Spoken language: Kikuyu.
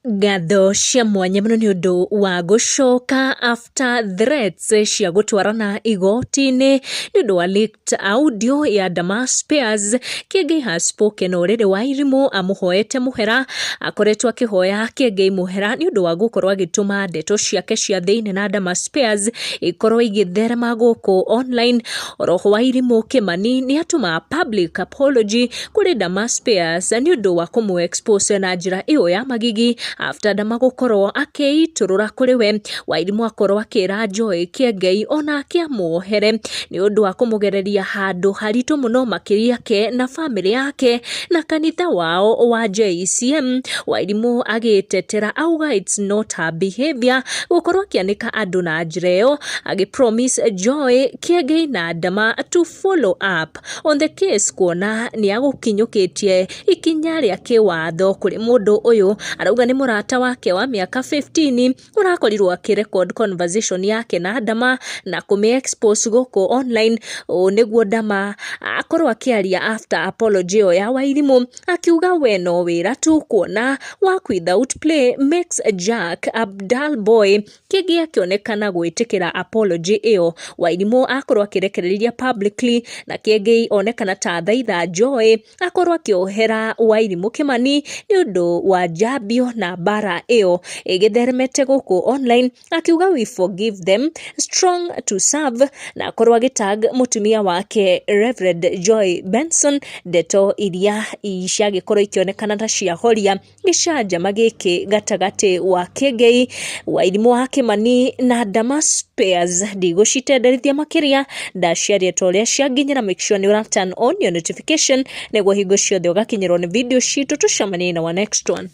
Ngatho cia mwanya mũno nĩ ũndũ wa gũcoka after threats cia gũtwarana igoti-inĩ nĩ ũndũ wa leaked audio ya Dama Spears. Kĩengei has spoken already. Wairimũ amũhoete mũhera, akoretwo akĩhoya Kĩengei mũhera nĩ ũndũ wa gũkorwo agĩtũma ndeto ciake cia thĩinĩ na Dama Spears ikorwo igĩtherema gũkũ online. Oroho Wairimũ Kĩmani nĩ atũma public apology kũrĩ Dama Spears nĩ ũndũ wa kũmũ expose na njĩra ĩyo ya magigi after Dama gũkorwo akĩitũrũra kũrĩ we. Wairimũ akorwo akĩra Joy Kĩengei onake amuohere nĩ ũndũ wa kũmũgereria handũ haritũ mũno makĩria ke na famĩlĩ yake na kanitha wao wa JCM. Wairimũ agĩtetera auga it's not her behavior gũkorwo akĩanĩka andũ na njĩra ĩyo, agĩ promise Joy Kĩengei na Dama to follow up on the case kuona nĩ agũkinyũkĩtie ikinya rĩa kĩwatho kũrĩ mũndũ ũyũ arauga nĩ mũrata wake wa mĩaka 15 ũrakorirwo akĩ record conversation yake na Dama na kũmĩ expose gũkũ online. Ũũ nĩguo Dama akorwo akĩaria after apology ĩyo ya Wairimũ, akiuga we no wĩra tu kuona work without play makes Jack a dull boy. Kĩngĩ akĩonekana gwĩtĩkĩra apology ĩyo Wairimũ akorwo akĩrekereria publicly, na Kĩengei onekana ta thaitha Joy akorwo akĩohera Wairimũ Kĩmani nĩ ũndũ wa njambio na mbara ĩyo ĩgĩtheremete gũkũ online, akiuga we forgive them, strong to serve, na akorwo agĩtag mũtumia wake Reverend Joy Benson, ndeto iria ciagĩkorwo ikĩonekana ta ciahoria gĩcanjama gĩkĩ gatagatĩ wa Kĩengei, Wairimũ wa Kĩmani na Dama Spears. Ndigũcitenderithia makĩria, ndaciaria ta ũrĩa cianginyĩra. Make sure nĩ ũra turn on your notification nĩguo hingo ciothe ũgakinyĩrwo nĩ video citũ. Tũcemanie na wa next one.